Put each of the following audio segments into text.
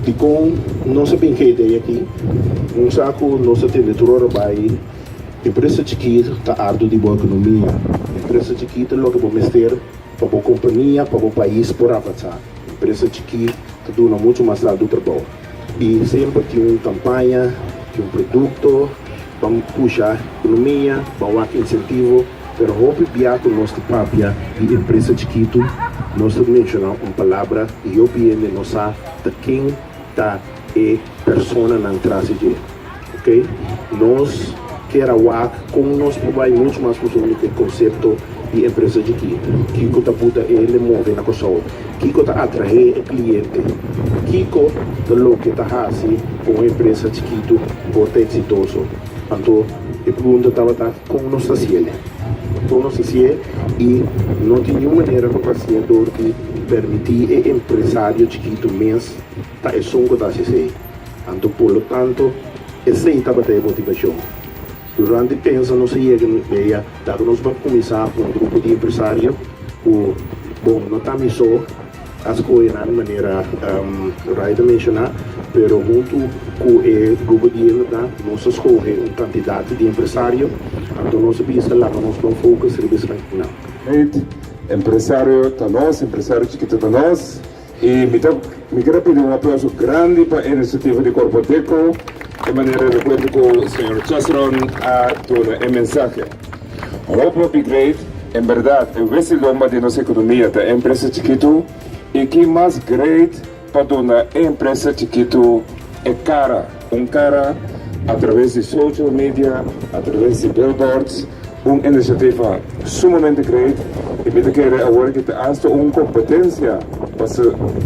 Dikon nos a bin ku e idea aki? Un sa ku nos a tende tur ora bai empresa chikí ta ardu di bo ekonomia. Empresa chikí ta loke bo mester pa bo kompania, pa bo pais por avansá. Empresa chikí ta duna muchu mas tantu trabou. I semper tin un kampaña, tin un produkto ban pusha ekonomia, ban wak insentivo. Pero hopi bia ku nos ta papia di empresa chikitu, nos ta menshoná un palabra i hopi hende no sa ta ken ta e personanan tras di dje. Ok, nos kier a wak kon nos por bai muchu mas profundo ku e konsepto di empresa chikí. Kiko ta buta e hende move na Kòrsou? Kiko ta atraé e kliente? Kiko ta loke ta hasi ku un empresa chikitu por ta eksitoso? Anto e pregunta tabata kon nos ta hasiel? Kon nos ta hasié? I no tin niun manera pa hasié dor di permití e empresario chikitu mes ta esun ku ta hasi esei. Anto por lo tanto esei tabata e motivashon. Durante pensa nos a yega na idea dado nos ban kuminsá ku un grupo di empresario ku bon no ta mi so a skohe nan manera Ray ta menshoná pero huntu ku e grupo di hendenan nos a skohe un kantidat di empresario anto nos a bisa laga nos ban focus riba esnan. Great empresario ta nos, empresario chikito ta nos. I mi ta mi kier a pidi un aplauso grandi pa e inisiativa di Korpodeco, e manera elokuente ku señor Chasron a duna e mensahe. Hopi hopi great, en bèrdat e wesi lomba di nos ekonomia ta e empresa chikitu i ki mas great pa duna e empresa chikitu e kara, un kara a traves di social media, a traves di billboards. Un inisiativa sumamente great i mi ta kere awor ki ta asta un kompetensia pa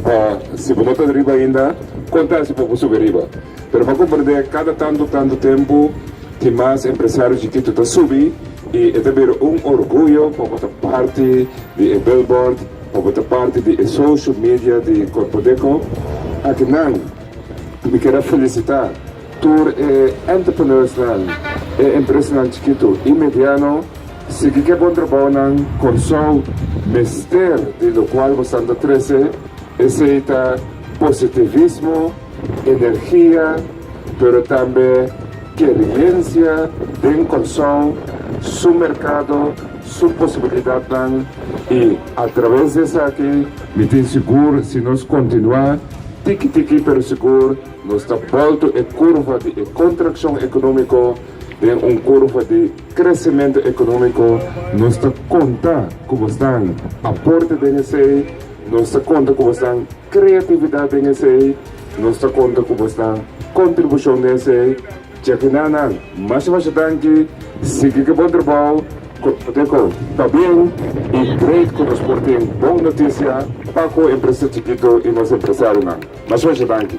pa si bo no ta riba ainda konta si bo por subi riba. Pero bo a komprende kada tantu tantu tempu tin mas empresario chikitu ta subi i e ta bira un orguyo pa bo ta parti di e billboard, pa bo ta parti di e social media di Korpodeko. Akinan mi kier a felisita. Tur e entrepreneursnan, e empresanan chikitu i mediano, sigui ku e bon trabounan. Kòrsou mester di lokual bosan ta trese, esei ta positivismo, energia, pero tambe keriensia den Kòrsou, su merkado, su posibilidatnan i atraves di esaki mi tin sigur si nos kontinuá tiki tiki pero sigur, Nos ta bolto e curva di e contraccion economico den un curva di crecemento economico. Nos ta conta cu bosnan aporte den esey, nos ta conta cu bosnan creatividad den esey, nos ta conta cu bosnan contribucion den esey. Djaquinanan, masha masha danki, sigui cu e bon trabao, Corpodeco ta bien y great cu nos por tin bon noticia pa cu empresa chikito y nos empresarionan. Masha masha danki.